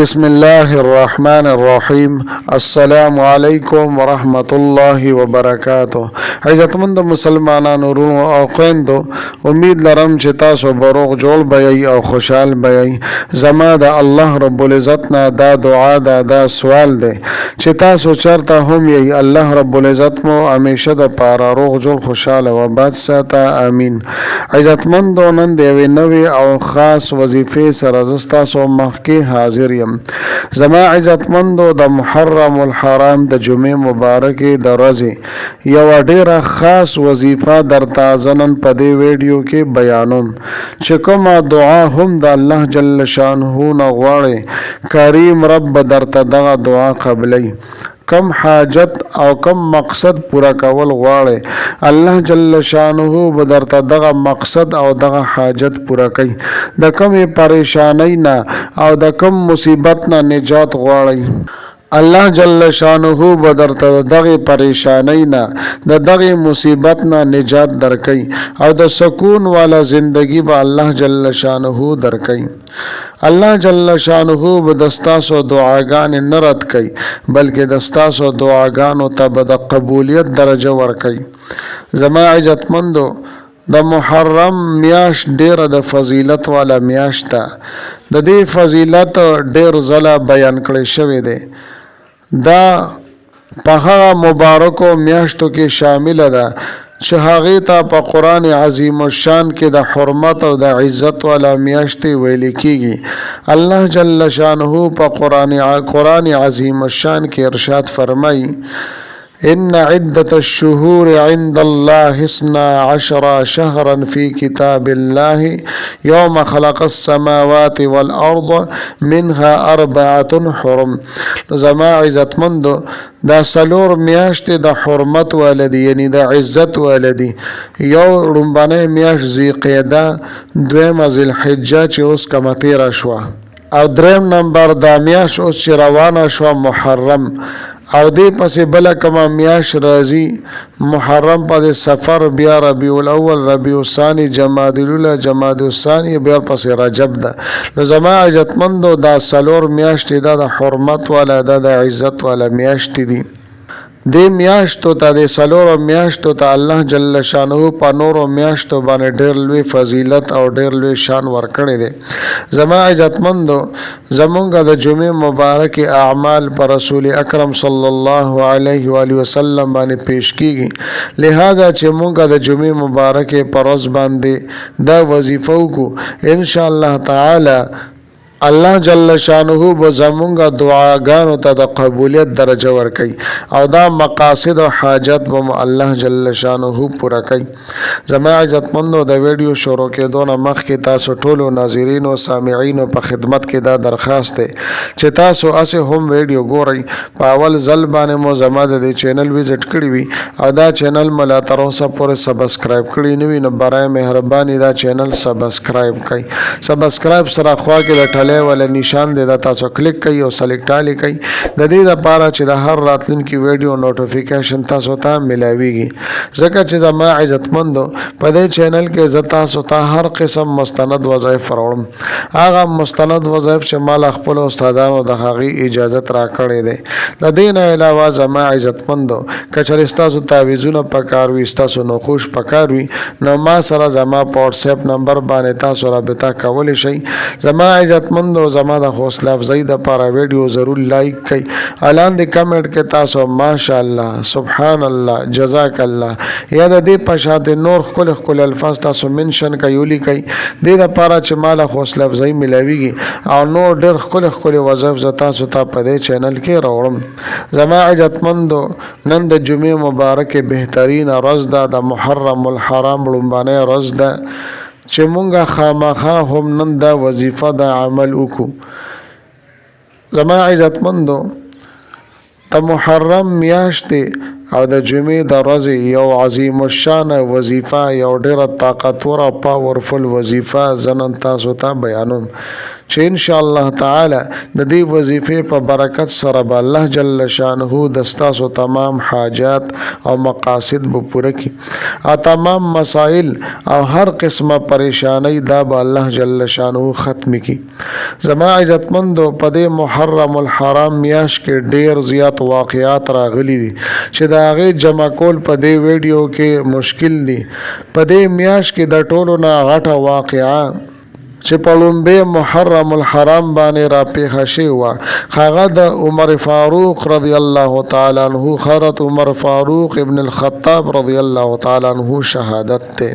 بسم الله الرحمن الرحیم. السلام علیکم ورحمت الله وبرکاته. عزتمند مسلمانانو، ورونو او خويندو، امید لرم چې تاسو به روغ جوړ به یئ او خوشحال به یئ. زما د الله رب العزت نه دا دعا ده، دا سوال دی چې تاسو چرته هم یئ، الله رب العزت مو همیشه د پاره روغ جوړ، خوشحال او آباد ساته، امین. عزتمندو، نن د یوې نوې او خاص وظیفې سره زه ستاسو مخکې حاضر یم. زما عزتمندو، د محرم الحرام د جمعې مبارکې د ورځې یوه ډیره خاص وظیفه درته زه نن په دې ویډیو کې بیانوم چې کومه دعا هم د الله جل شانه نه غواړئ، کریم رب به درته دغه دعا قبلوي. کم حاجت او کم مقصد پورا کول غواړي، الله جل شانه به درته دغه مقصد او دغه حاجت پورا کوي. د کومې پریشانۍ نه او د کوم مصیبت نه نجات غواړي، الله جل شانه به درته د دغه پریشانۍ نه، د دغه مصیبت نه نجات درکوي او د سکون والا زندگی به الله جل شانه درکوي. الله جل شانه به د ستاسو دعاګانې نه رد کوي، بلکې د ستاسو دعاګانو ته به د قبولیت درجه ورکوي. زما عزتمندو، د محرم میاشت ډیره د فضیلت والا میاشت ده. د دې فضیلت ډیر ځله بیان کړی شوی دی. دا په هغه مبارکو میاشتو کې شامله ده چې هغې ته په قرآن عظیم الشان کې د حرمت او د عزت والا میاشتې ویل کیږي. الله جل شانه په قرآن عظیم الشان کې ارشاد فرمایي: إن عدة الشهور عند الله 12 شهرا في كتاب الله يوم خلق السماوات والأرض منها أربعة حرم. زما عزتمندو، دا څلور میاشتې د حرمت والدي، یعنی د عزت والدي. یو ړومبنۍ میاشت ذی قعده، دویمه ذی الحجه چې اوس کومه تېره شوه، او دریم نمبر دا میاشت اوس چې روانه شوه، محرم، او دې پسې بله کومه میاشت راځي، محرم پسې صفر، بیا ربیع الاول، ربیع الثانی، جمادی الاولی، جمادی الثانی، بیا پسې رجب ده. نو زما عزتمندو، دا څلور میاشتې دا د حرمت والا، دا د عزت والا میاشتې دي. دې میاشتو ته، دې څلورو میاشتو ته الله جل شانه په نورو میاشتو باندې ډېر لوی فضیلت او ډېر لوی شان ورکړی دی. زما عزتمندو، زمونږ د جمعې مبارک اعمال پر رسول اکرم صلی الله علیه و آله وسلم باندې پیش کیږي. لہذا چې مونږ د جمعې مبارک پر ورځ باندې دا وظیفه وکړو، ان شاء الله تعالی الله جل شانه به زمونږ دعاګانو ته د قبولیت درجه ورکوي او دا مقاصد او حاجت به مو الله جل شانه پوره کوي. زما عزتمندو، د ویډیو شروع کېدو نه مخکې تاسو ټولو ناظرینو سامعینو په خدمت کې دا درخواست دی چې تاسو هسې هم ویډیو ګورئ، په اول ځل باندې مو زما د دې چینل وزټ کړی وي او دا چینل مو لا تر اوسه پورې سبسکرایب کړی نه وي، نو برای مهرباني دا چینل سبسکرایب کړئ. سبسکرایب سره خوا کې د ټلې والا نشان دی، دا تاسو کلیک کړئ او سلیکټ آل کړئ، د دې لپاره چې د هر راتلونکي ویډیو نوټیفیکیشن تاسو ته ملاویږي. ځکه چې زما عزتمندو، په دې چینل کې زه تاسو ته هر قسم مستند وظایف راوړم، هغه مستند وظایف چې ما له خپلو استادانو د هغې اجازت راکړی دی. د دې نه علاوه زما عزتمندو، که چېرې ستاسو تعویذونه پکار وي، ستاسو نقوش پکار وي، نو ما سره زما په واټساپ نمبر باندې تاسو رابطه کولی شئ. زما عزتمندو، زما د حوصله افزایي دپاره ویډیو ضرور لایک کړئ. لاندې کمنټ کې تاسو ماشاءالله، سبحان الله، جزاک الله یا د دې په شان نور ښکلي ښکلي الفاظ تاسو منشن کړئ، ولیکئ، دې دپاره چې ما له حوصله افزایي ملاویږي او نور ډېر ښکلي ښکلي وظایف زه تاسو ته په دې چینل کې راوړم. زما عزتمندو، نن د جمعې مبارکې بهترینه ورځ ده، د محرم الحرام ړومبنۍ ورځ ده چې مونږه خامخا هم نن دا وظیفه دا عمل وکړو. زما عزتمندو، د محرم میاشتې او د جمعې د ورځې یو عظیم الشان وظیفه، یو ډېره طاقتوره پاورفل وظیفه زه نن تاسو ته بیانوم. چې ان شاء الله تعالی د دې وظیفې په برکت سره به الله جل شانه د ستاسو تمام حاجات او مقاصد به پوره کړي او تمام مسائل او هر قسمه پریشانی دا به الله جل شانه ختم کړي. زما عزتمندو، په دې محرم الحرام میاشت کې ډیر زیات واقعات راغلي دي چې د هغې جمع کول په دې ویډیو کې مشکل دي. په دې میاشت کې د ټولو نه غټه واقعه چې په ړومبی محرم الحرام باندې را پیښه شوې وه، هغه د عمر فاروق رضی الله تعالی عنه، حضرت عمر فاروق ابن الخطاب رضی الله تعالی عنه شهادت دی.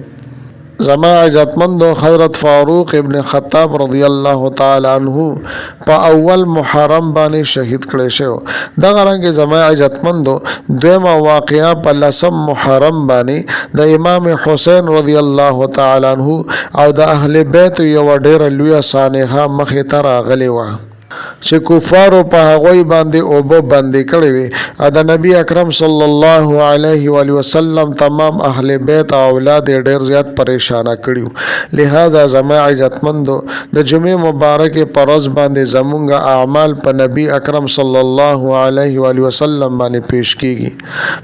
زما عزتمندو، حضرت فاروق ابن خطاب رضی الله تعالی عنه په اول محرم باندې شهید کړی شو. دغه رنګ زما عزتمندو، دویمه واقعه په لسم محرم باندې د امام حسین رضی الله تعالی عنه او د اهل بیت یوه ډیره لویه سانحه مخې ته راغلې وه چې کفارو په هغوی باندې اوبه بندې کړې وې او د نبی اکرم صلی الله علیه و آله وسلم تمام اهل بیت او اولاد یې ډېر زیات پریشانه کړي وو. لهذا زما عزتمندو، د جمعې مبارکې په ورځ باندې زمونږ اعمال په نبی اکرم صلی الله علیه و آله وسلم باندې پیش کیږي.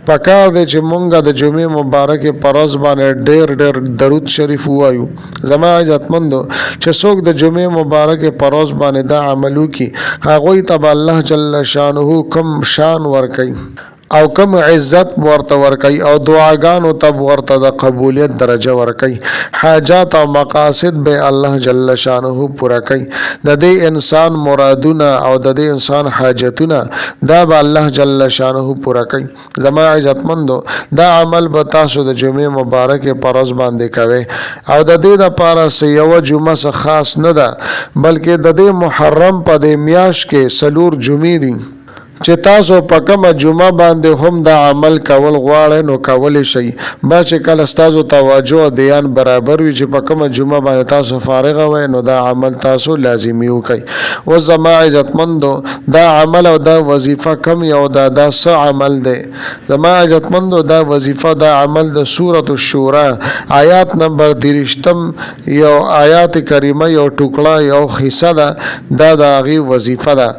پکار دی چې مونږ د جمعې مبارکې په ورځ باندې ډېر ډېر درود شریف ووایو. زما عزتمندو، چې څوک د جمعې مبارکې په ورځ باندې دا عمل وکړي، هغوی ته به الله جل شانه کوم شان ورکوي او کوم عزت به ورته ورکوي او دعاګانو ته به ورته د قبولیت درجه ورکوي، حاجات او مقاصد به الله جل شانه پوره کوي، د دې انسان مرادونه او د دې انسان حاجتونه دا به الله جل شانه پوره کوي. زما عزتمندو، دا عمل به تاسو د جمعې مبارکې په ورځ باندې کوئ او د دې لپاره څه یوه جمعه څه خاص نه ده، بلکې د دې محرم په دې میاشت کې څلور جمعې دي چې تاسو په کومه جمعه باندې هم دا عمل کول غواړئ نو کولی شئ. بس چې کله ستاسو توجه او دیان برابر وي چې په کومه جمعه باندې تاسو فارغه وئ نو دا عمل تاسو لازمي وکړئ. اوس زما عزتمندو، دا عمل او دا وظیفه کوم یو ده، دا څه عمل دی؟ زما عزتمندو، دا وظیفه دا عمل د سورة الشورا آیات نمبر 23 یو آیات کریمه یو ټوکړه یو حصه ده، دا د هغې وظیفه ده.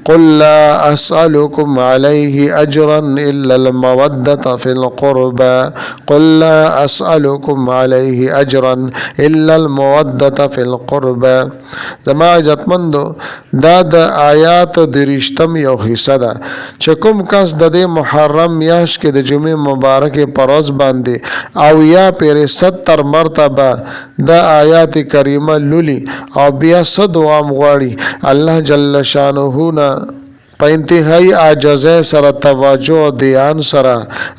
قل لا اسألكم عليه اجرا الا المودة في القربى، قل لا اسألكم عليه اجرا الا المودة في القربى. زما عزتمندو، دا د آیات 23 یو حصه ده چې کوم کس د دې محرم میاشت کې د جمعې مبارکې پر ورځ باندې او یا پرې 70 مرتبه دا آیات کریمه لولي او بیا څه دعا هم غواړي الله جل شانه نه په انتهايي عاجزۍ سره، تواجع او دیان سره،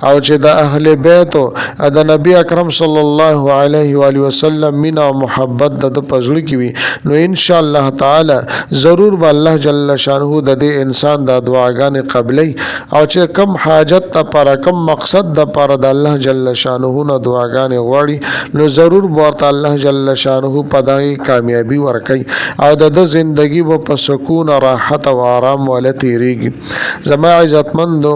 او چې د اهل بیتو او د نبي اکرم صلی الله علیه و آله وسلم مینه او محبت د ده په زړه کې وي نو ان شاء الله تعالی ضرور به الله جل شانه د دې انسان دا دعاګانې قبلوي او چې کوم حاجت لپاره کوم مقصد لپاره د الله جل شانه نه دعاګانې غواړي نو ضرور به ورته الله جل شانه په دغه کامیابي ورکوي او د ده زندګي به په سکون، راحت او آرام واله تیریږي. زما عزتمندو،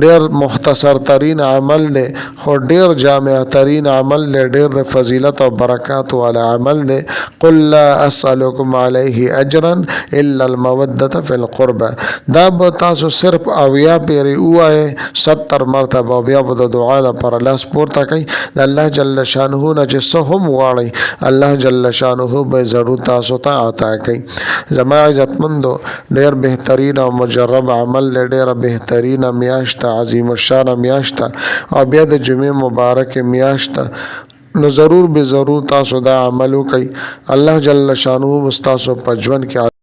ډیر مختصر ترین عمل دی خو ډیر جامع ترین عمل دی، ډیر د فضیلت او برکات والا عمل دی. قل لا اسألکم علیه اجرا الا المودة فی القربى. دا به تاسو صرف 70 پیری ووایئ، 70 مرتبه، او بیا به د دعا لپاره لاس پورته کړئ. د الله جل شانه نه چې څه هم غواړئ الله جل شانه به ضرور تاسو ته عطا کوي. زما عزتمندو، ډیر بهترین او مجرب عمل دی، ډیره بهترینه میاشت ده، عظیم الشانه میاشت ده او بیا د جمعې مبارکې میاشت ده، نو ضرور به ضرور تاسو دا عمل وکړئ، الله جل شانه به ستاسو په ژوند کې